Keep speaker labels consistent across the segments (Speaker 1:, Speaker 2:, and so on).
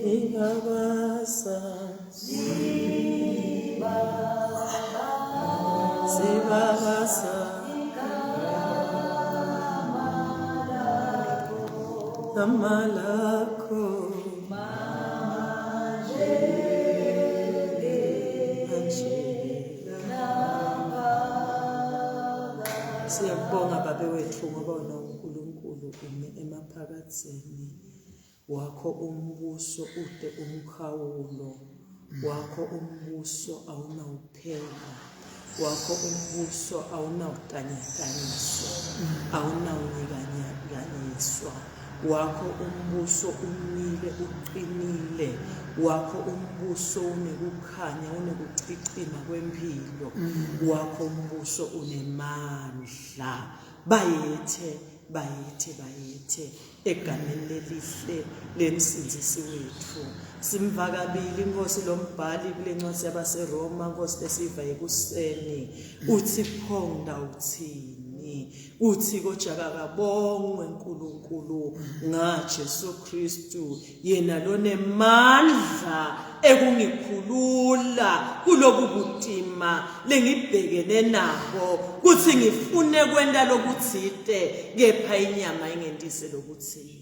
Speaker 1: Ibabasa Sibabasa Gama lakho Siyakubonga babe wethu ngoba wena uNkulunkulu ume emaphakathini Wakho umbuso ude umkhawulo, wakho umbuso awunawuphela, wakho umbuso awunawutanyatanyiswa, awunawunyikanyikanyiswa. Wakho umbuso umile uqinile, wakho umbuso unekukhanya, unekuchichima kwempilo, wakho umbuso unemandla. Bayethe, bayethe, bayethe. Egameni lelihle lemsindisi wethu. Simva kabili inkosi lombhali kule ncwadi yabaseRoma Nkosi lesiva ekuseni. Uthi pho ngidawuthini? Uthi kojaka kabongwe uNkulunkulu ngaJesu Kristu yena lonemandla ekungikhulula kulobu butima lengibhekene nabo kuthi ngifune kwenta lokuthite kepha inyama ingentise lokuthite.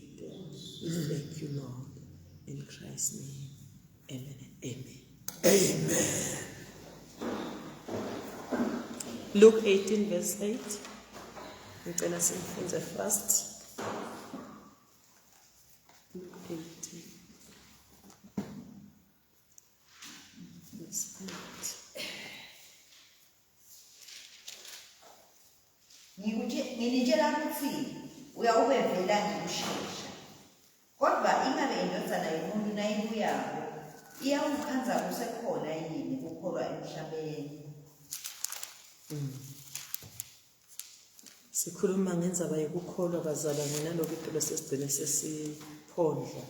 Speaker 1: Thank you Lord, in Christ's name, amen and amen.
Speaker 2: Amen.
Speaker 1: Luke 18 verse 8. Ngicela simfunze fast. Luke 18 verse 8.
Speaker 3: Nginitshela ukuthi uyawubevela ngekushesha. Kodwa ingabe indvodzana yemuntu nayibuyako iyawukhandza kusekhona yini kukholwa emhlabeni?
Speaker 1: Sikhuluma ngendzaba yekukholwa bazalwane naloku impilo sesigcine sesiphondla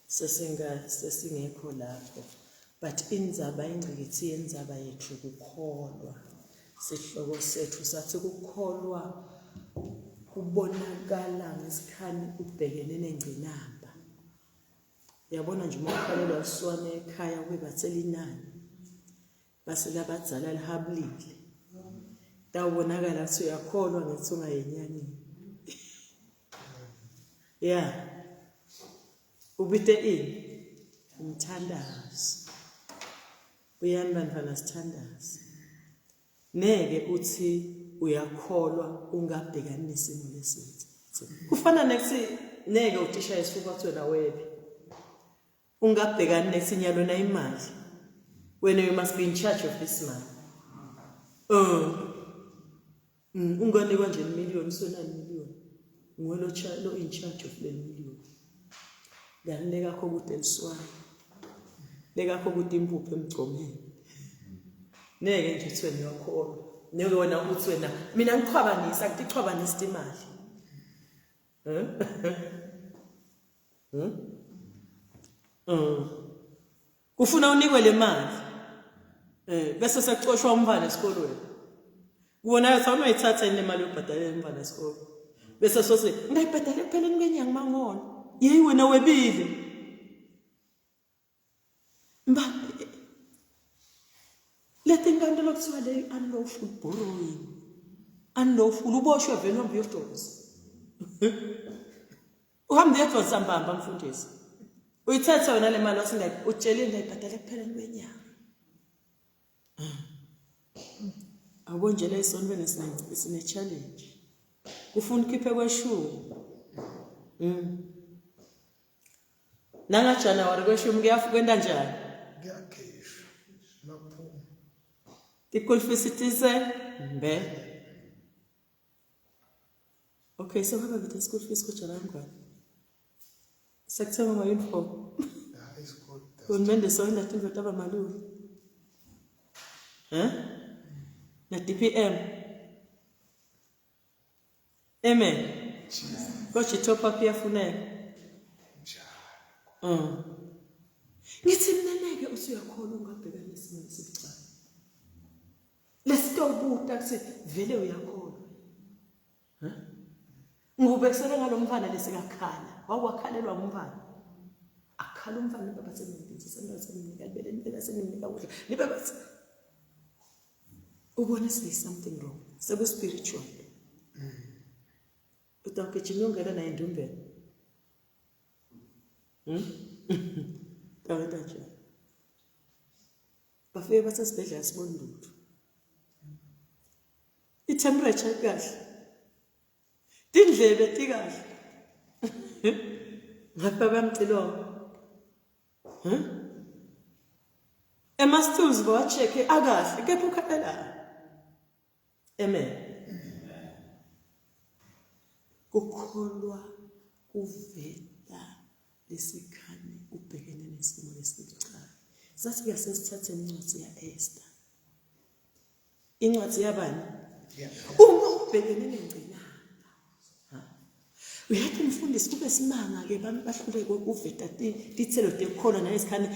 Speaker 1: sesinga sesingekho lapho but indzaba ingqikithi yendzaba yethu kukholwa sihloko sethu sathi kukholwa kubonakala ngesikhani ubhekene nengcinamba uyabona nje uma ukhalelwa uswane ekhaya ube bathela inani Base labadzala lihabulile. Tawubonakala ukuthi uyakholwa ngithi ungayenyanyeni. Yeah. Ubite ini? Umthandazo. Uyani bantwana sithandaze. Neke uthi uyakholwa ungabhekani nesimo lesithi. Kufana nekuthi neke utisha isifuba kuthi wena webe. Ungabhekani nesinyalo na imali. Wena you must be in charge of this money. Unganikwa nje million usona million. Nguwe lo lo in charge of le million. Kanti lekakho kude liswayo. Lekakho kude impuphu emgcomeni. Neke nje uthi wena uyakholwa. Neke wena uthi wena mina ngiqhwabanisa ngitiqhwabanisa imali. Hmm? Mm. Kufuna unikwe le mali. Eh bese sekucoshwa umfana esikolweni. Kubona ukuthi awunoyithatha yini le mali yobhadalela umfana esikolo. Bese sose ngayibhadala ekupheleni kwenyanga mangona. Yeyi wena webile. Mba leti nkantolo kuthiwa le unlawful borrowing. Unlawful uboshwe vele uhambe uyodonsa. Uhambe uyodonsa mbamba mfundisi. Uyithethe wena le mali wathi utshelile ngayibhadala ekupheleni kwenyanga. Abo nje la esontweni sine challenge. Kufuna ukhiphe kweshumi. Nanga January kweshumi kuyakwenta njani?
Speaker 2: Kuyakhishwa makuphuma.
Speaker 1: Tickle fees tise mbe. Okay, so hamba with school fees kujala ngwane. Sekuthenga ama uniform.
Speaker 2: Ya isikole.
Speaker 1: Hulumende soyenda tintfo taba malula. Eh? Na DPM. Amen. Kodwa i-top up iyafuneka.
Speaker 2: Njalo.
Speaker 1: Ngithi mina neke usuyakholwa ungabhekana nesimo esibucayi. Lesitobuta kuthi vele uyakholwa. Huh? Ngubekisele ngalomfana lesikakhala. Wawakhalelwa umfana. Khala umfana baba senimbiza senimnika libele libele senimnika kudla libe bathi ubona there's something wrong seku spiritual. Utawugijima uyongena naye endumbeni. Tawenta njani? Bafike basesibhedlela sibona lutho. I-temperature ikahle. Tindlebe tikahle. Ngapha bamcilonga. Huh? Ema-stools bawa-check-e akahle kepha ukhalelani. Amen. Kukholwa kuvela lesikhane ubhekene nesimo lesibucayi. Sathi ke sesithathe incwadi ya-Esther. Incwadi yabani? Uma ubhekene nengcinamba. Uyathi mfundisi kube simanga ke abantu bahluleke ukuveta tithelo tekukholwa nalesikhathi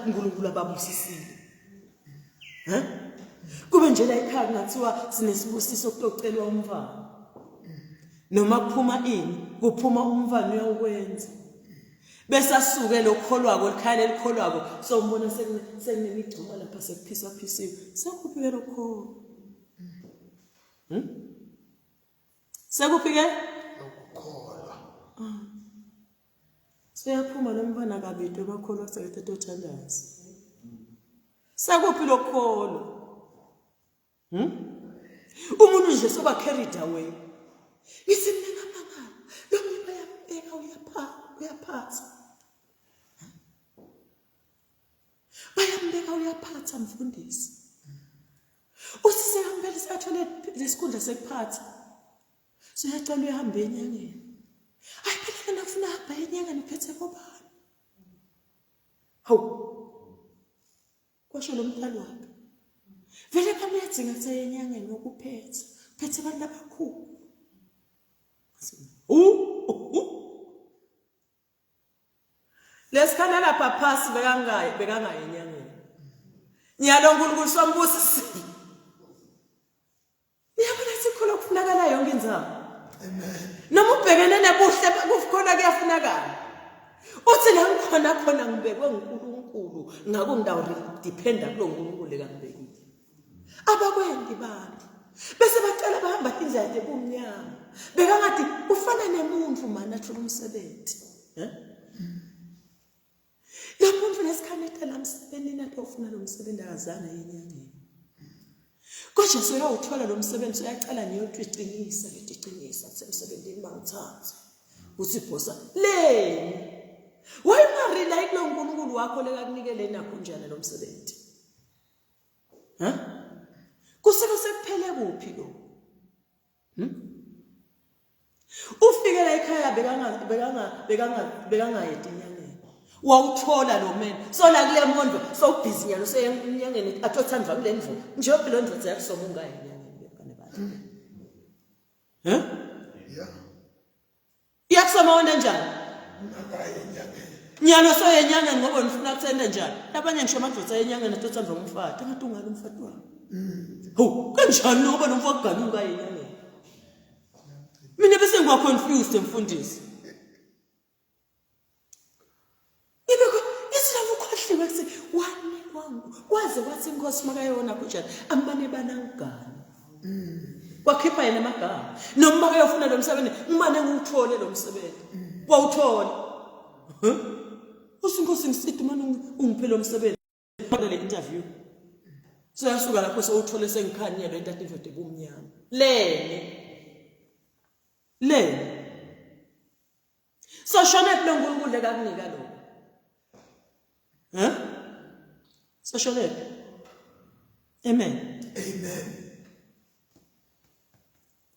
Speaker 1: uNkulunkulu ababusisile. Ha? Kube nje la ekhaya kungathiwa sinesibusiso kutocelwa umfana. Noma kuphuma ini, kuphuma umfana uyawukwenza. Bese asuke lokholwako likhaya lelikholwako sowumbona sekunemigcuma lapha sekuphiswa phisiwe. Sekuphi ke lokholwa? Sekuphi ke?
Speaker 2: Lokukholwa.
Speaker 1: Seyaphuma lo mfana kabidwe bakholwa sekethe othandaza. Sekuphi lokukholwa? Umuntu nje soba carried away. Ngithi mina ngamangala. Lo muntu bayambeka uyapha uyaphatha. Bayambeka uyaphatha mfundisi. Uthi sekampela sekathole lesikhundla sekuphatha. Siyacela uyahamba enyangeni. Hayi phela yena ufuna ahamba enyangeni uphethe kobani? Hawu. Kwasho lo mntwana wakhe. Vele phela uyadzinga ukuthi aye enyangeni wokuphetha. Uphethe abantu abakhulu. Lesikhala lapha phasi bekangayi bekangayi enyangeni. Nyalo uNkulunkulu sombusisile. Niyabona sikholwa kufunakala yonke inzamo.
Speaker 2: Amen.
Speaker 1: Noma ubhekene nebuhle kukhona kuyafunakala. Uthi la ngikhona khona ngibekwe nguNkulunkulu ngakho ngidawu dependa kulo nkulunkulu lekangibekile. Abakwendi bantu. Bese bacela bahamba indlela tebumnyama. Bekangathi ufana nemuntu mana athola umsebenzi. Eh? Lo muntu nesikhanetha la msebenzini athi ufuna lo msebenzi akazange enyangeni. Kodwa soyawuthola lo msebenzi uyacala ngiyotiqinisa ngitiqinisa semsebenzini bangithathe. Uthi bhosa leni. Why ungarely kulo nkulunkulu wakho lekakunikele nakho njani lo msebenzi? Ha? Kusuke sekuphele kuphi lo? Ufike la ekhaya bekanga bekanga bekanga bekangayedi enyangeni. Wawuthola lo man. So la kule mondo sowubhizi nyalo seyenyangeni athothandwa kule ndlu. Njengoba lo ndoda yakusoma ungayi enyangeni bengane bakhe. Huh?
Speaker 2: Yeah.
Speaker 1: Iyakusoma wena njani?
Speaker 2: Ungayi enyangeni.
Speaker 1: Nyalo soyenyangeni ngoba nifuna kuthenda njani? Labanye ngisho amadoda ayenyangeni atothandwa ngumfati. Angathi ungalo umfati wami. Hawu, kanjani ngoba lo mfo wakugana ungayi enyangeni? Mina bese ngiba confused mfundisi. Ngibe ithi lavo ukhohliwe kuthi wanikwa waze wathi inkosi makayona kunjani amane banangigana. Kwakhipha yena amagama. Noma makayofuna lo msebenzi ngimane ngiwuthole lo msebenzi. Wawuthola. Huh? Uthi inkosi ngisithi manje ungiphe lo msebenzi. Le interview. Soyasuka lapho sowuthole sengikhanyelwe into athi indoda ebumnyama. Leni. Leni. Soshone phi lo nkulunkulu ekakunika lokho? Huh? Soshone phi? Amen.
Speaker 2: Amen.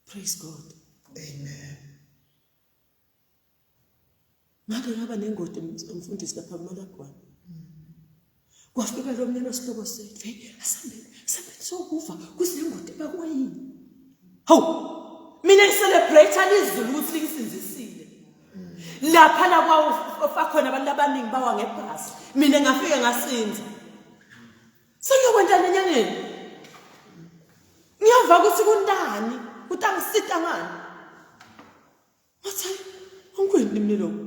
Speaker 1: Praise God.
Speaker 2: Amen.
Speaker 1: Ngake ngaba nengodi mfundisi lapha kumalagwana. Kwafika lo mnyana sihlobo sethu, hey asambeni, asambeni sokuva kusengodi bakwayini. Hawu, mina ngicelebrate izulu ukuthi lingisinzisile. Lapha la kwafa khona abantu abaningi bawa ngebhasi. Mina ngafika ngasinza. Sengiyokwentani enyangeni? Ngiyava ukuthi kuntani, utangisita ngani? Ngathi hayi, angikwenzi mina lokho.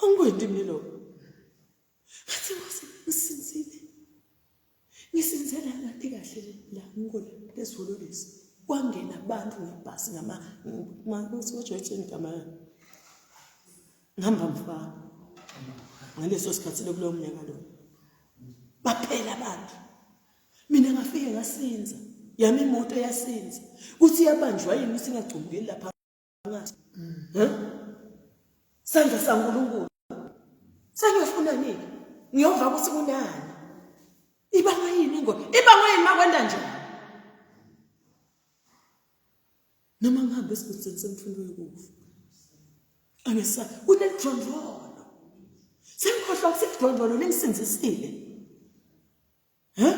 Speaker 1: Angikwenti mina lokho. Ngathi Nkosi ngisinzile. Ngisinzela ngathi kahle la ngikola lezulu lesi. Kwangena abantu ngebhasi ngama ngama igama ngihamba mfana. Ngaleso sikhathi lokulowo mnyaka lo. Baphela abantu. Mina ngafike ngasinza. Yami imoto yasinza. Kuthi yabanjwa yini singagcumukeli lapha ngathi. Huh? Sandla saNkulunkulu. Sengiyofuna nini? Ngiyova ukuthi kunani. Ibangwa yini ingozi? Ibangwa yini makwenda njani? Noma ngihambe esigodini semfundo yokufa. Angisa kunelidlondlolo. Sengikhohlwa ukuthi idlondlolo lingisinzisile. Huh?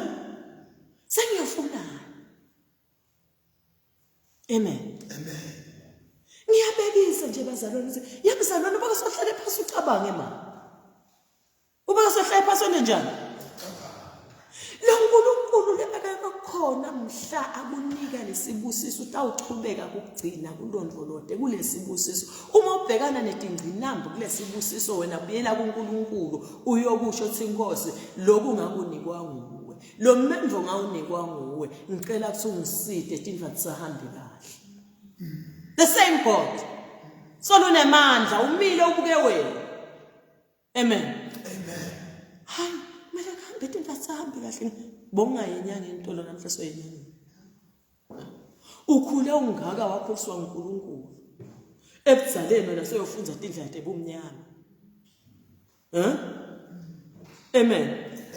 Speaker 1: Sengiyofunani? Amen.
Speaker 2: Amen.
Speaker 1: Ngiyabekisa nje bazalwane ukuthi yabazalwane ubake sohlale phansi ucabange ma. Ubake sohlale phansi wena njani? Lo nkulunkulu lebekakhona mhla akunika lesibusiso utawuchubeka kugcina kulondvolote kulesibusiso. Uma ubhekana netingcinambo kulesibusiso wena buyela kuNkulunkulu uyokusho ukuthi inkosi lokhu ngakunikwa nguwe. Lo mmemvo ngawunikwa nguwe ngicela ukuthi ungiside tindlu tisahambi kahle. The same God. Solunemandla umile ubuke wena. Amen.
Speaker 2: Amen.
Speaker 1: Hayi, kumele kuhambe into asahambi kahle. Bongayi enyangeni intolo namhla soyenyangeni. Ukhule ungaka wakhuliswa uNkulunkulu. Ebuzaleni wena soyofunza tindlela tebumnyama. Eh? Amen.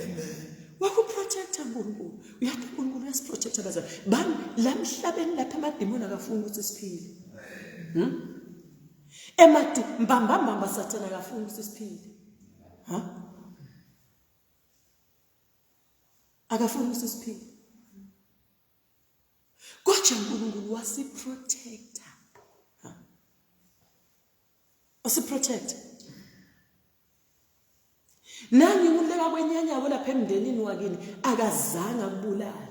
Speaker 2: Amen.
Speaker 1: Wakuprotecta uNkulunkulu. Uyathi uNkulunkulu uyasiprotecta bazali. Bani la mhlabeni lapha amadimoni akafuni ukuthi siphile. Emati mbamba mbamba sathana akafuni ukuthi siphile. Ha? Akafuni ukuthi siphile. Kodwa uNkulunkulu wasiprotecta. Ha? Wasiprotecta. Nangi umuntu kwenyanyako lapha emndenini wakini akazange akubulale.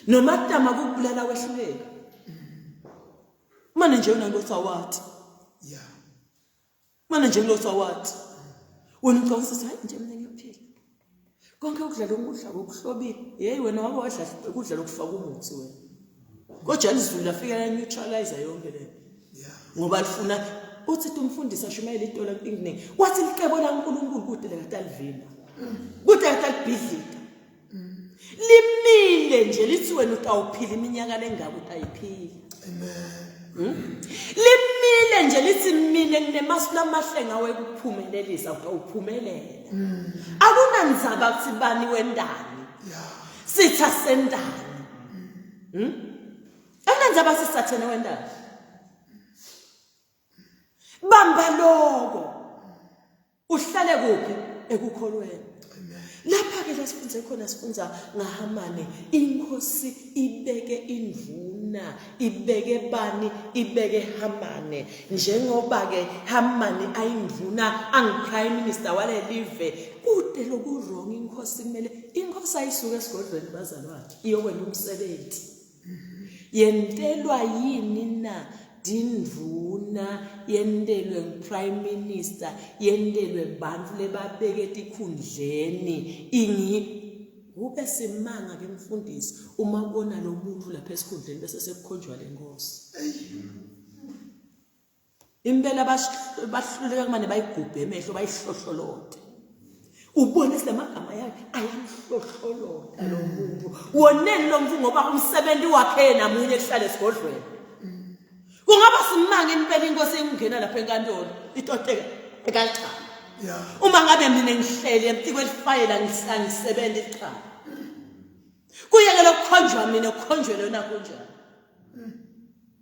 Speaker 1: Noma tama kukubulala wehluleka. Manje nje unalotha wathi.
Speaker 2: Yeah.
Speaker 1: Manje nje ulotha wathi. Wena ucabanga ukuthi hayi nje mina ngiyaphila. Konke ukudla lokudla kokuhlobile. Hey wena wake wadla ukudla lokufaka umuthi wena. Kodwa lizulu lafika la neutralize yonke le.
Speaker 2: Yeah.
Speaker 1: Ngoba lifuna uthi umfundisi ashumayela itola inginingi. Wathi licebo laNkulunkulu kude lekatalivimba. Kude lekatalibhidlita. Limile nje lithi wena utawuphila iminyaka lengaka utayiphila.
Speaker 2: Amen.
Speaker 1: Limile nje lithi mina nginemasu lamahle ngawe kuphumelelisa utawuphumelela. Akunandzaba kuthi bani wendani.
Speaker 2: Yeah.
Speaker 1: Sitha sendani. Akunandzaba sisathene wendani. Bamba lokho. Uhlale kuphi? Ekukholweni. Lapha ke lasifunze khona sifunza ngaHamane inkosi ibeke indvuna ibeke bani ibeke Hamane njengoba ke Hamane ayindvuna angi prime minister walelive kude loku wrong inkosi kumele inkosi ayisuke esigodlweni bazalwane iyokwenza umsebenzi Yentelwa yini na tindvuna yentelwe ngu-prime minister yentelwe bantfu lebabeke etikhundleni ingi kube simanga ke mfundisi uma ubona lo muntu lapha esikhundleni bese sekukhonjwa le nkosi Impela bahluleka kumane bayigubhe emehlo bayihlohlolote. Ubone silamagama yakhe ayamhlohlolota lo muntu. Woneni lo muntu ngoba umsebenzi wakhe yena munye kuhlala esigodlweni. Kungaba simanga impela inkosi ingena lapha enkantolo itoteka ekalicala.
Speaker 2: Yeah.
Speaker 1: Uma ngabe mina ngihleli emtikwe elifayela ngisebenza icala. Kuyekela ukukhonjwa mina kukhonjwe lona kunjani?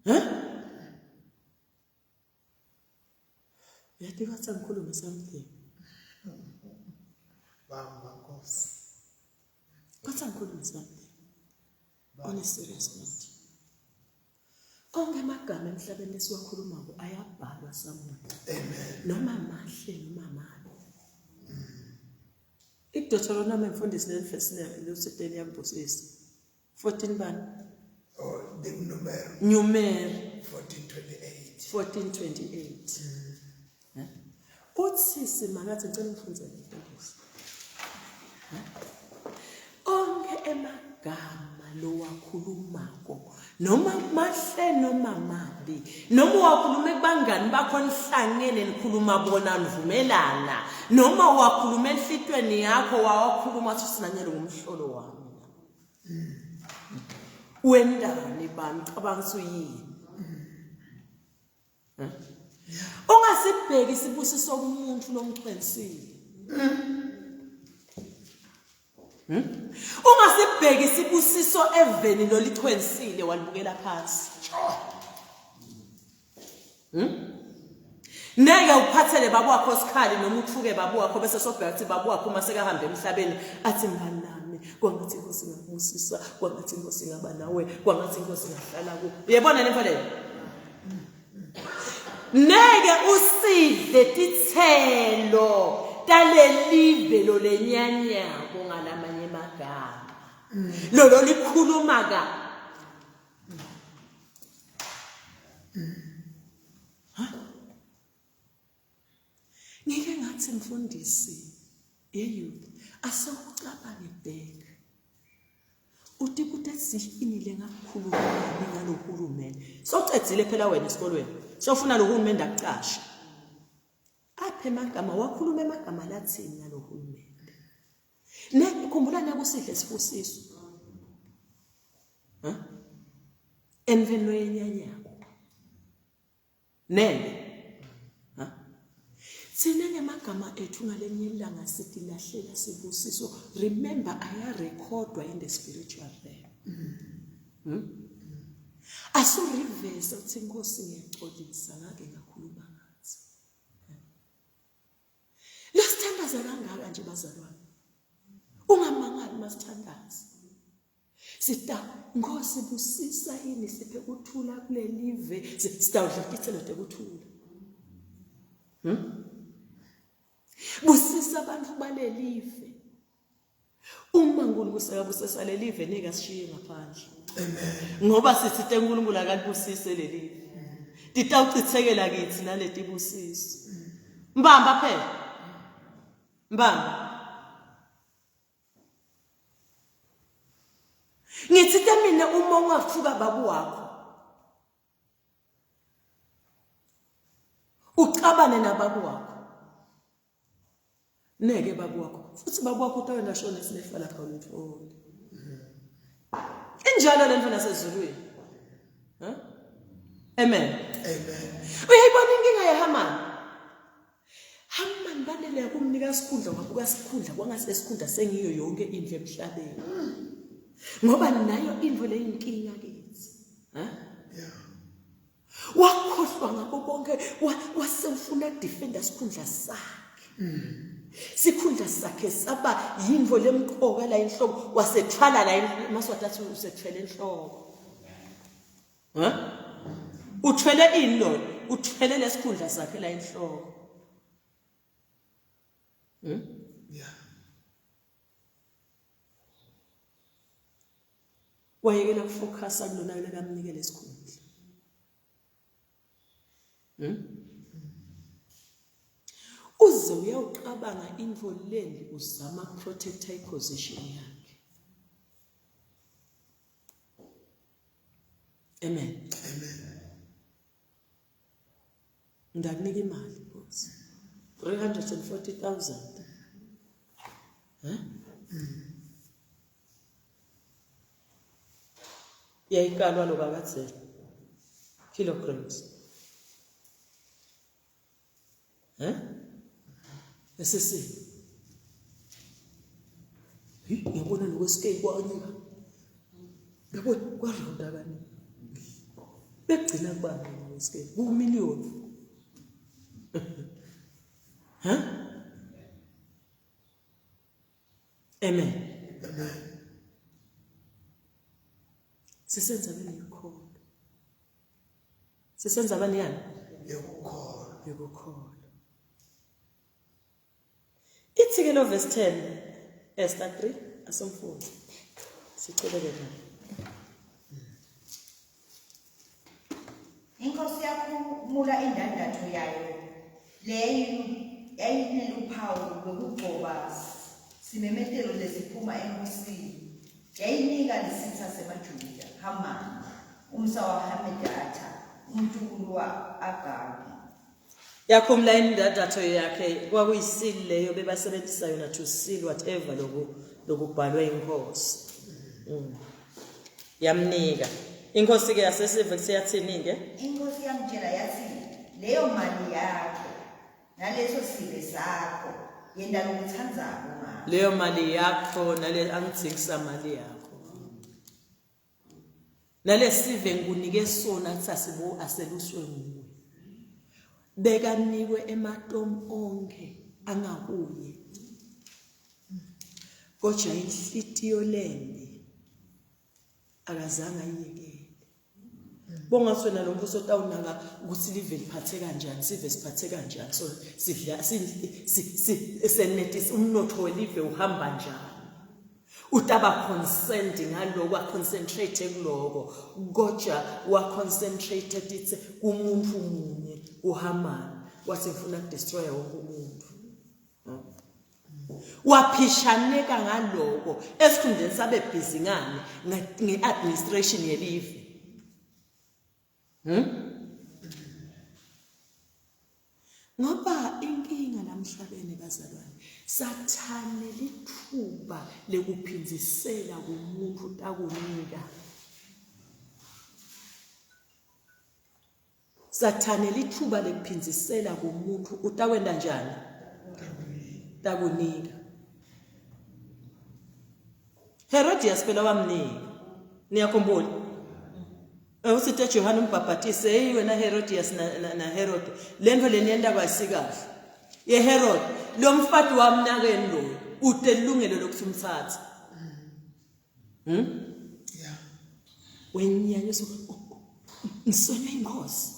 Speaker 1: Huh? Yathi kwathi angikhulume something.
Speaker 2: Bamba Nkosi.
Speaker 1: Kwathi angikhulume something. On a serious note. Onke amagama emhlabeni esiwakhulumako ayabhalwa somewhere.
Speaker 2: Amen.
Speaker 1: Noma mahle noma mabi. IDeuteronomy mfundisi leli verse luseteni yambusisa. 14 bani?
Speaker 2: Oh, the numero
Speaker 1: Numeri
Speaker 2: 1428.
Speaker 1: 1428. Uthi Simakade ngicela ngifundzele mfundisi. Onke emagama lowakhulumako noma mahle noma mabi noma wakhuluma kubangani bakho nihlangene nikhuluma bona nivumelana noma wakhuluma enhlitweni yakho wawakhuluma athi sinanyelo ngumhlolo wami wendani bani cabanga ukuthi uyini. Ungasibheki isibusiso kumuntu lomchwensile. Ungasibheki isibusiso eveni lolichwensile walibukela phansi. Neke uphathele baba wakho sikhali noma uthuke baba wakho bese sobheka ukuthi baba wakho uma sekahambe emhlabeni athi mngani nami kwangathi inkosi ingakubusisa kwangathi inkosi ingaba nawe kwangathi inkosi ingahlala ku uyabona le mfo leyo. Neke usidle tithelo talelive lolenyanyako ngalamanye emagama. Lolo likhuluma ka. Ngike ngathi mfundisi ye-youth asewucabange back uthi kuthi siyini le ngakukhuluma ngalo hulumeni socedzile phela wena esikolweni sofuna lo hulumeni akucashe aphe emagama wakhuluma emagama lathini ngalo hulumeni ne khumbula nakusidle sibusiso ha emveni loyenyanyako Nene. Ha? Thina ngemagama ethu ngalenye ilanga sitilahlela sibusiso. Remember ayarekhodwa in the spiritual realm. Hmm? Asu reverse uthi inkosi ngiyaxolisa ngake ngakhuluma ngathi. Lasithandaza kangaka nje bazalwane. Ungamangali masithandaza. Sita Nkosi busisa yini siphe kuthula kulelive sitawudla titselo tekuthula. Busisa abantu balelive. Uma uNkulunkulu sekabusisa lelive nike asishiye ngaphandle.
Speaker 2: Amen.
Speaker 1: Ngoba sithi uNkulunkulu akalibusise lelive. Titawuchithekela kithi naleti busiso. Mbamba phela. Mbamba. Ngithi ke mina uma ungathuka baba wakho uxabane nababa wakho neke baba wakho futhi baba wakho utawena shona sinefa lakho ulithole injalo lento nasezulwini. Amen.
Speaker 2: Amen.
Speaker 1: Uyayibona inkinga yeHamani? Hamani banele kumnika isikhundla wabuka isikhundla kwangathi lesikhundla sengiyo yonke indlu emhlabeni. Ngoba nayo indlu leyinkinga kithi. Ha?
Speaker 2: Yeah.
Speaker 1: Wakhohlwa ngakho konke wase ufuna defender isikhundla sakhe. Sikhundla sakhe saba yinto lemqoka la inhloko wasethwala la maswati athi usethwele enhloko. Ha? Uthwele ini lo? Uthwele lesikhundla sakhe la enhloko.
Speaker 2: Yeah.
Speaker 1: Wayekela kufocusa kulona lekamnike lesikhundla. Uze uyawuqabanga info lembi uzama protector iposition yakhe. Amen.
Speaker 2: Amen.
Speaker 1: Ndakunika imali boss. 340,000. Huh? Yayikalwa lo kakadzela. Kilograms. Huh? Esesini. Hey, ngiyabona nokwesikeyi kwanyuka. Yabona kwaronda kaningi. Bekugcina kubani nokwesikeyi? Kumiliyoni. Huh? Amen.
Speaker 2: Amen.
Speaker 1: Sisenza benekhono. Sisenza bani yani?
Speaker 2: Yokukholwa.
Speaker 1: Yokukholwa. Ithi ke lo verse 10 Esther 3 asomfundi. Sichubeke nayo.
Speaker 3: Inkosi yakhumula indandatho yayo leyo yayineluphawu lwekugcoba simemetelo lesiphuma enkosini. Yayinika lesitha semaJuda, Hamani, umsa waHamedatha, umtukulu wa-Agagi.
Speaker 1: Yakhumula indandatho yakhe kwakuyisili leyo bebasebenzisa yona to seal whatever loku lokubhalwe inkosi. Yamnika. Inkosi ke yasesive kuseyathini ke?
Speaker 3: Inkosi yamtshela yathi, leyo mali yakho naleso sive sakho yenta lokutsandzako ngakho.
Speaker 1: Leyo mali yakho nale angithengisa mali yakho. Nalesive ngikunike sona kuthi asibo aseluswe nguwe. Bekanikwe ematomu onke angakuye. Kodwa inhlitiyo lembi akazange ayiyekele. Bongathi wena lo mbuso otawunaka ukuthi live liphathe kanjani, sive siphathe kanjani, so sidla senetisa umnotho welive uhamba njani. Utaba concerned ngaloko, aconcentrate kuloko, kodwa waconcentrate titse kumuntu munye uHaman, wathi ngifuna kudestroya wonke umuntu. Waphishaneka ngaloko esikhundleni sabe busy ngani nge-administration yelive. Ngoba inkinga lamhlabeni bazalwane, sathane lithuba lekuphindzisela kumuntu takunika. Sathane lithuba lekuphindzisela kumuntu utakwenda njani? Takunika. Herodias phela wamnika. Niyakhumbula? Uthi Johane umbhabhatisi, hey wena Herodias na, na, na Herod, lento leniyenta kwasikahle. Ye Herod, lo mfati wamnakeni lo, ute ilungelo lokuthi umthathe.
Speaker 2: Yeah.
Speaker 1: Wenyanyisa ngisonye inkosi.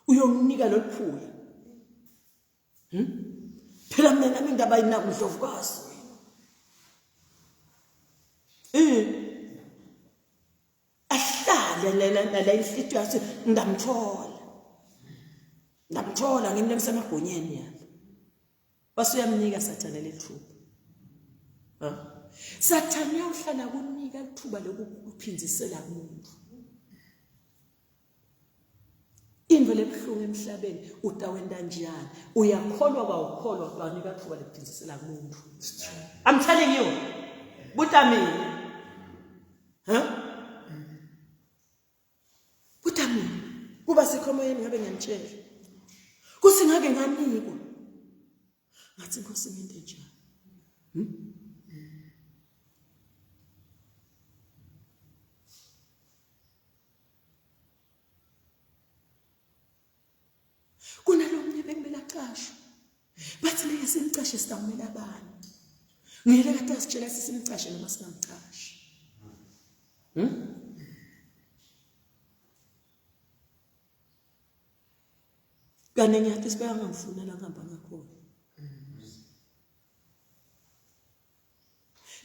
Speaker 1: Uyonginika loluphuya. Phela mina nami indaba ayinakundlovukazi. Ahlale nala inhlitiyo yathi ndamthola. Ndamthola ngimlemisa emagunyeni yami. Base uyamnika Sathane lethuba. Ha? Sathane uyahlala kunika ithuba lokuphindzisela kumuntu. Into lebuhlungu emhlabeni utawenta njani? Uyakholwa kwawukholwa utawanika ithuba lokuphindzisela kumuntu. I'm telling you. Buta mina. Huh? Buta mina. Kuba sikho emoyeni ngabe ngiyanitshela. Kuthi ngake nganikwa. Ngathi Nkosi ngente njani? Kunalomnye bekumele acashwe. Bathi ngeke simcashe sitawumela abani. Ngiyele kade asitshela sisimcashe noma singamcashi. Kane ngiyathi sibeka ngangifuna la ngihamba ngakhona.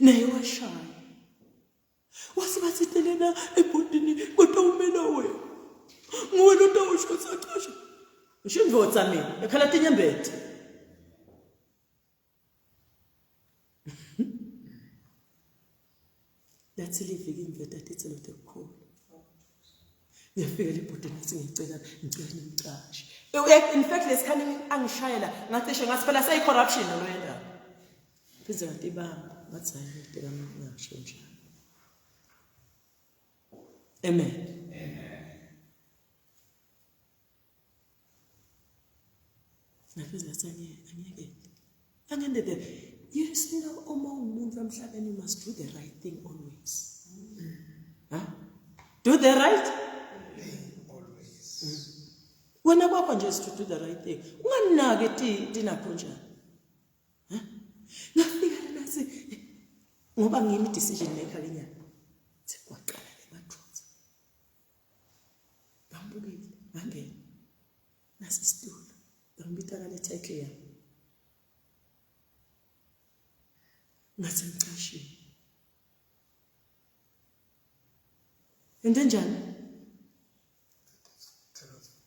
Speaker 1: Naye washaya. Wase bathi lena ebhodini kodwa umela wena. Nguwe lo tawusho ukuthi acashe. Ngisho indvodza mina ekhala tinyembeti. Lathi liviki imveta titselo tekukhula. Ngiyafika lebhodini ngathi ngicela ngicela nimcashe. In fact lesikhani angishayela ngacishe ngathi phela seyi corruption lo yendaba. Phinde ngathi ibamba ngathi hayi ngideka ngisho njalo. Amen. Ngaphinde ngathi angiyekele. Angende the you see now uma umuntu emhlabeni you must do the right thing always. Huh? Do the right
Speaker 2: thing always.
Speaker 1: Wena kwakho nje is to do the right thing. Unganaki tinakho njani. Ngafika lena si ngoba ngimi decision maker lenyanga. Sekwaqala le madoda. Ngambukile ngangena. Nasi isitulo. Ngambita ngale title yami. Ngathi ngicashile. Into enjani?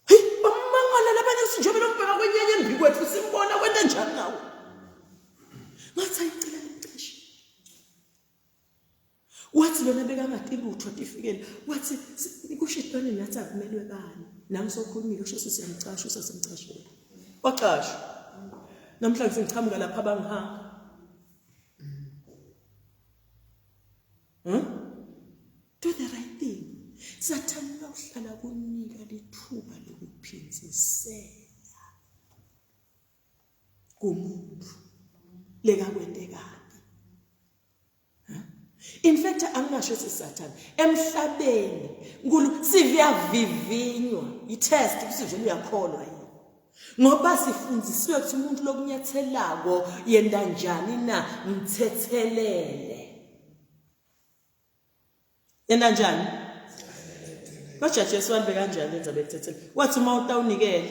Speaker 1: Hey, bamangala labanye sinjobe lombheka kwenyanya embi kwethu simbona kwena. Bekangati lutho atifikele. Wathi kusho intwana nathi akumelwe bani. Nami sokhulumile usho siyamcasha usasemcashela. Wacashwa. Namhlanje sengiqhamuka lapha bangihamba. Hmm? Do the right thing. Sathane uhlala kunika lithuba lokuphinzisela kumuntu lekakwente kabi. In fact angingasho ukuthi Sathane emhlabeni nkulu siviyavivinywa i-test ukuthi nje uyakholwa yini ngoba sifundisiwe ukuthi umuntu lokunyathelako yenda njani na mthethelele yenda njani kodwa Jesu walibe kanjani lenza bekuthethele wathi uma utawunikela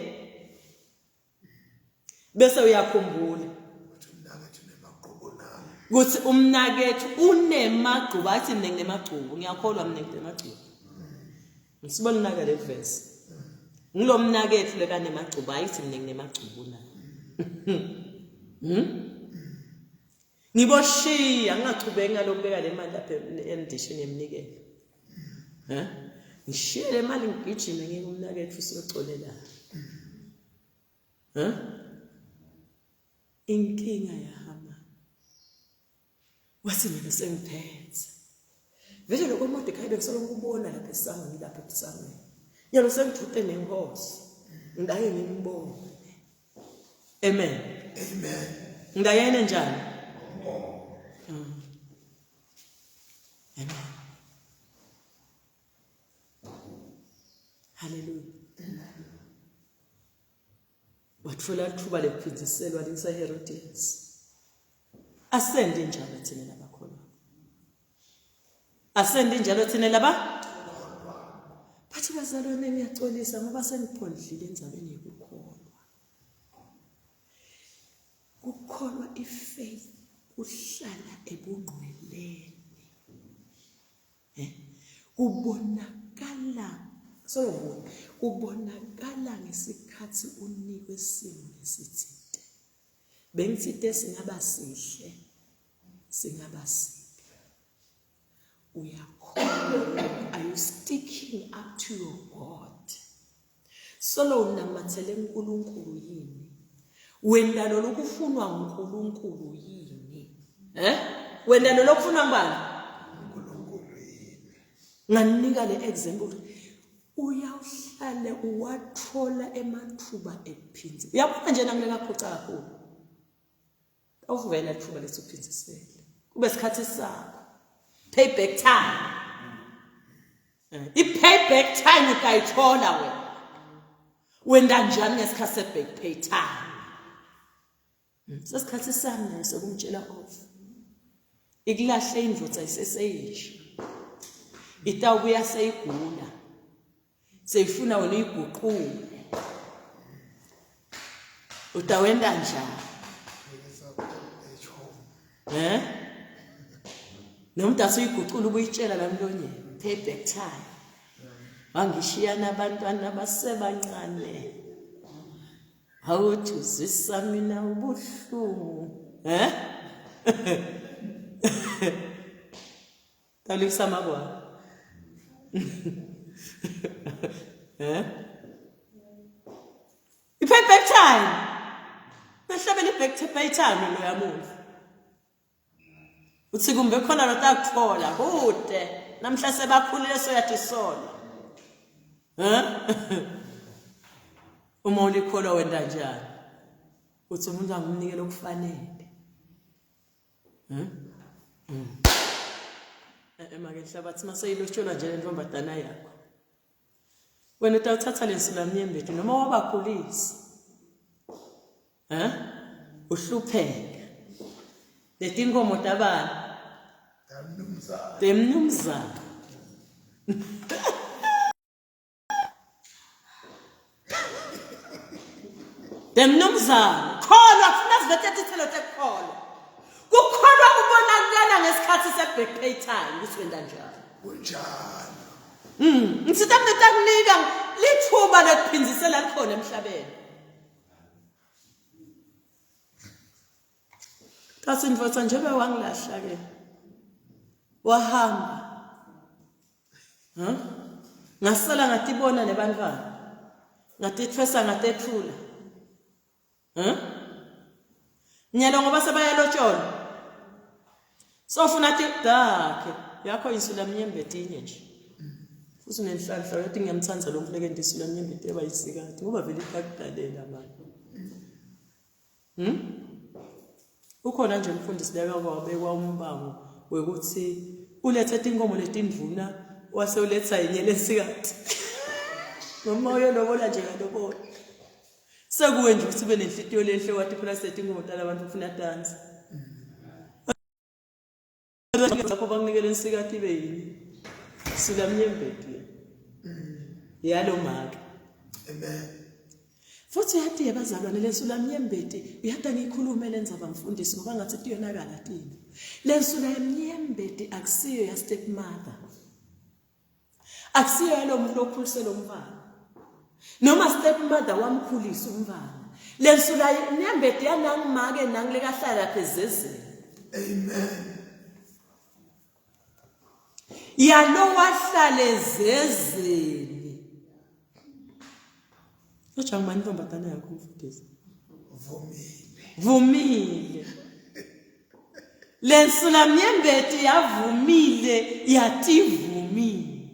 Speaker 1: bese uyakhumbula ukuthi umnakethu unemagqubu athi mina nginemagqubu ngiyakholwa mina nginemagqubu ngisibona naka le verse ngilo mnakethu lekanemagqubu ayithi mina nginemagqubu na hmm? Ngiboshiya ngingachubeki ngalokubeka le mali lapha endishini yeminikelo. Eh? Ngishiye le mali ngigijime ngiye kumnakethu siyoxolelana. Eh? Inkinga yahama. Wathi mina sengiphethe. Vele lokho Mordekhai bengisoloko ukubona lapha esangweni lapha ebusangweni. Nyalo sengithute nenkosi. Ngake ngimbone. Amen.
Speaker 2: Amen.
Speaker 1: Ngayena njani? Amen. Hallelujah. Wathola ithuba lekuphindiselwa lisaHerodias. Asende njalo thina labakholwa. Asende njalo thina laba Bathi bazalwane ngiyaxolisa ngoba seniphondlile endzabeni yokukholwa. Kukholwa ifaith kuhlala ebungqweleni. Eh? Kubonakala Solomon kubonakala ngesikhathi unikwe isimo lesithinte. Bengithinte singaba sihle singaba sibi. Uyakholwa are you sticking up to your God? Solo unamathele uNkulunkulu yini? Wena lo lokufunwa uNkulunkulu yini? Eh? Wena lo lokufunwa ngubani?
Speaker 2: uNkulunkulu yini?
Speaker 1: Nganika le example uyawuhlale uwathola emathuba ekuphinzi. Uyabona nje nangileka phuca kakhulu. Awuvela ithuba lesuphinzisele. Kube sikhathi sakho. Payback time. Eh, i-payback time utayithola wena. Wenda njani ngesikhathi se-back pay time? Hmm, sesikhathi sami naye sokumtshela off. Ikulahle indvodza iseseyisha. Itawubuya seyigula. Seyifuna wena uyiguqule. Utawenda njani? Eh? Noma usuyiguqula ubuyitshela la mlonyeni. Payback time. Wangishiya nabantwana abasebancane. Awuthi uzwisa mina ubuhlungu. Eh? Talisa makwa. Eh? I-payback time. Nahlabela i-back pay time loya muntu. Uthi kumbe khona lotakuthola kude namhla sebakhulile soyathi solo. Eh? Uma ulikholwa wenda njani? Uthi umuntu angimnikele okufanele. Hmm? Mm. Eh, make nhlabathi maseyilotsholwa nje le ntombazana yakho. Wena utawuthatha lensulamnyembeti noma wabakhulisa. Eh? Uhlupheka. Letinkomo tabani?
Speaker 2: Tamnumzana.
Speaker 1: Temnumzana. Demnumzana, kholwa kufuna sivethe tithelo tekukholwa. Kukholwa kubonakala ngesikhathi se-back pay time ukuthi wenta njani.
Speaker 2: Kunjalo.
Speaker 1: Mm, ngithinta mina takunika lithuba lokuphinzisela likhona emhlabeni. Kasi ndvodza njengoba wangilahla ke. Wahamba. Ha? Ngasala ngatibona nebantwana. Ngatithwesa ngatethula. Ha? Nyalo ngoba sebayalotsholwa. Sofuna tikdakhe yakho insula mnyembeti inye nje. Futhi unenhlanhla uyathi ngiyamthanda lo mfuleke ndisula mnyembeti eba yisikade ngoba vele itakudalela manje. Ukhona nje umfundisi leka kwabekwa umbango wekuthi ulethe tinkomo letindvuna wase uletha yinye lesikati. Noma uyolobola nje kalobola. Sekuwe nje ukuthi ube nenhlitiyo lenhle wathi phela setinkomo talabantu ufuna tanzi. Lapho bakunikela insikati ibe yini? Sula mnyembeti le. Yalo make.
Speaker 2: Amen.
Speaker 1: Futhi yathi yebazalwane lensula mnyembeti uyada ngikhulume lenza bamfundisi ngoba ngathi tiyonakala tini. Lensula yemnyembeti akusiyo ya step mother. Akusiyo yalo muntu okhulise lo mfana. Noma step mother wamkhulisa umfana. Lensula yemnyembeti yanangimake nangilekahlala lapha ezezeni.
Speaker 2: Amen.
Speaker 1: Yalo wahlala ezezeni. Ujangu mani intombazane yakho umfundisi.
Speaker 2: Vumile.
Speaker 1: Vumile. Lensula mnyembeti yavumile yativumile.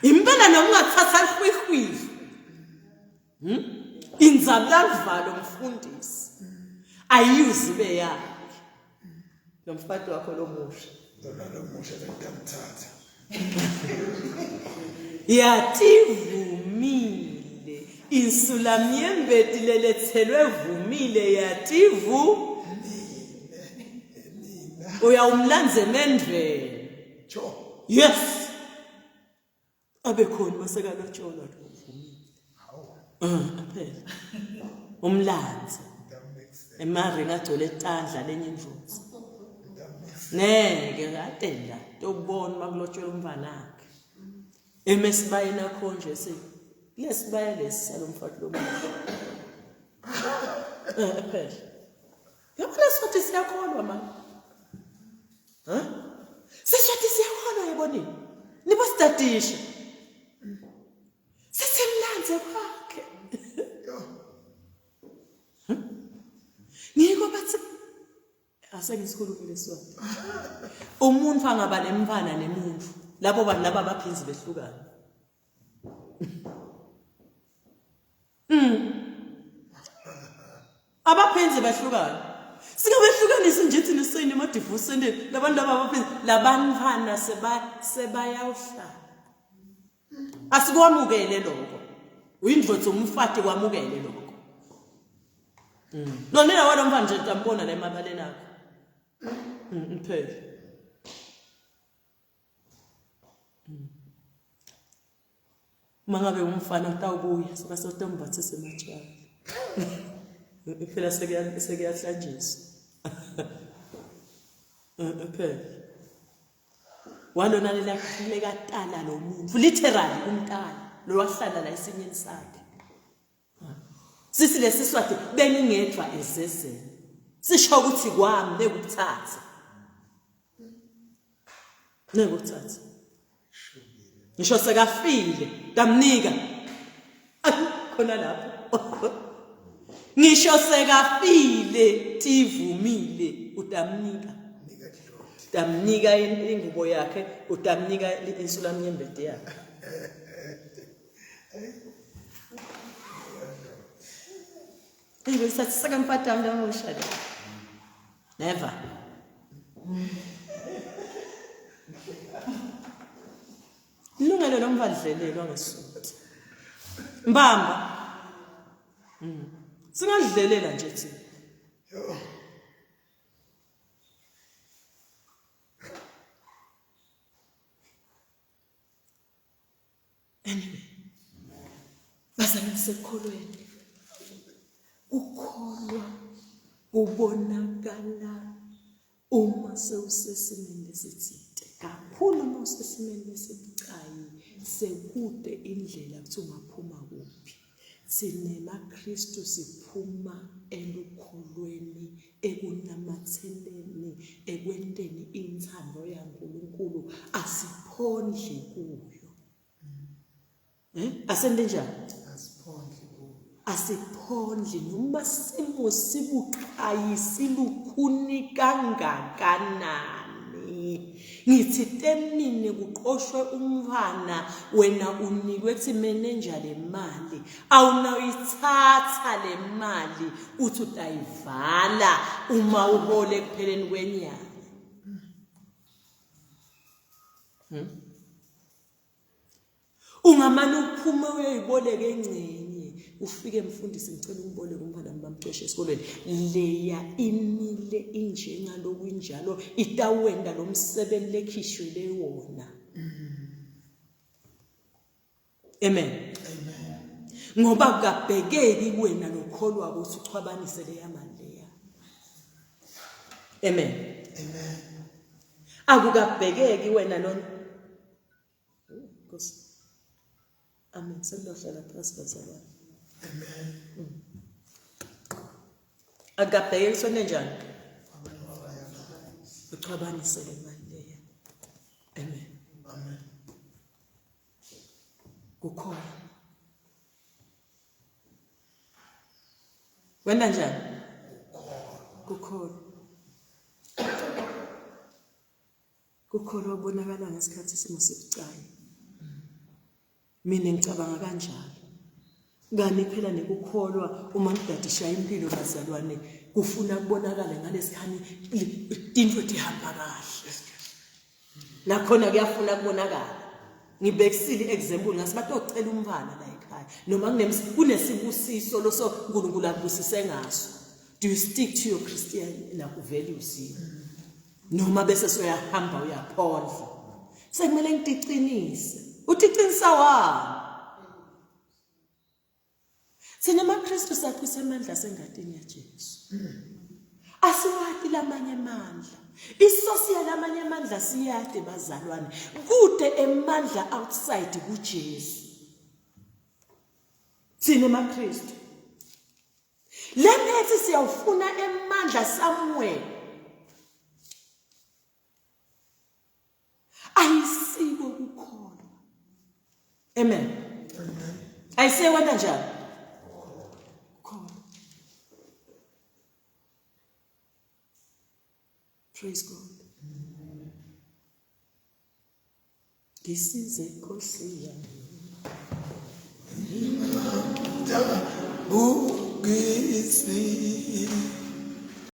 Speaker 1: Impela noma ungathatha lihwihwivi. Inzabulazivalo mfundisi. Ayiyuzi ibe yakhe. Lo mfati wakho lomusha.
Speaker 2: Lona lomusha lentamthatha.
Speaker 1: Yativumile. Insulamnyembeti lelethelwe vumile yativu. Uyawumlanza emendveni.
Speaker 2: Cho.
Speaker 1: Yes. Abe khona masekalotsholwa lo uvumile. Ah, phela. Umlanzi. Emaringi agcwele tandla lenye indlozi. Ngeke kade la tokubona uma kulotshelwa umfanakhe. Emesibayeni akho nje se kulesibaya lesi salomfati lomusha. Eh phela. Yabona sothi siyakholwa mama. Ha? Siswathi siyakholwa yebonini. Nibositadisha. Sesimlanze kwakhe. Ngiko bathi asengisikhulume leswati. Umuntu angaba nemfana nemuntu labo bantu laba baphinzi behlukana. Abaphenzi bahlukana. Singabehlukanisi nje thina sisayine ama-divorce sendeni labantu laba abaphenzi labantwana sebayawuhlala. Asikwamukele lokho. Uyindvodza umfati kwamukele lokho. Lona walo mfana nje tambona la emabaleni akho. Mphele. Uma ngabe umfana utawubuya suka sotombathisa ematshali. Phela sekuyahlanjiswa. Phela. Walona lelakatala lo muntu literally umntana lo wahlala la esinyeni sakhe. Sisi lesiswati bengingedwa ezezeni. Sisho ukuthi kwami nekuthatha. Nekuthatha. Ngisho sekafile tamnika. Khona lapho. Ngisho sekafile tivumile utamnika. Utamnika ingubo yakhe, utamnika insulamnyembeti yakhe. Ngisathi sakamfati wami lomusha lo. Never. Ilungelo lomfadlelelwa ngesuthu. Mbamba. Singadlelela nje thina. Anyway, bazalwane sekukholweni, ukukholwa kubonakala uma sewusesimeni lesithite kakhulu, uma usesimeni lesibucayi sekude indlela ukuthi ungaphuma kuphi. SinemaKristu siphuma elukholweni, ekunamatheleni, ekwenteni inthando yaNkulunkulu, asiphondli kuyo. Eh? Asente njani?
Speaker 2: Asiphondli kuyo.
Speaker 1: Asiphondli noma simo sibuqayi silukhuni kangakanani. Ngithi temini kuqoshwe umntwana wena unikwe thi manager le mali awunayithatha le mali uthi utayivala uma uhole ekupheleni kwenyanga. Ungamane uphume uyoyiboleka engcenye ufike mfundisi ngicela ungiboleke umfana bamxoshe esikolweni leya imile injengaloku injalo itawenda lo msebenzi lekhishwele wona. Amen.
Speaker 2: Amen.
Speaker 1: Ngoba kukabhekeki kuwena lokholwa ukuthi uchwabanise leya mali leya. Amen.
Speaker 2: Amen.
Speaker 1: Akukabhekeki wena lona. Nkosi. Amen. Sengiyohlala phansi bazalwane.
Speaker 2: Amen.
Speaker 1: Akabheke kusone njani? Uchwabanise le mali leya. Amen.
Speaker 2: Amen.
Speaker 1: Kukhona. Wena njani? Kukhona. Kukholwa kubonakala ngesikhathi isimo sibucayi. Mina ngicabanga kanjalo. Kani phela nekukholwa uma nidadisha impilo bazalwane kufuna kubonakale ngalesikhani into tihamba kahle. Nakhona kuyafuna kubonakala. Ngibekisile example ngasi batocela umntwana la ekhaya noma kunesibusiso loso uNkulunkulu akubusise ngaso. Do you stick to your Christian naku values yini? Noma bese soyahamba uyaphondla. Sekumele ngitiqinise. Utiqinisa wani? Thina maKristu saphisa amandla asengadini yaJesu. Asiwati lamanye amandla. Isosi yalamanye amandla siyade bazalwane. Kude emandla outside kuJesu. Thina maKristu Lephethi siyawufuna emandla somewhere. Ayisiko ukukholwa. Amen.
Speaker 2: Amen.
Speaker 1: Ayisiko kwenta njani? Ukukholwa. Praise God. Ngisize Nkosi yami.
Speaker 2: Bukisi.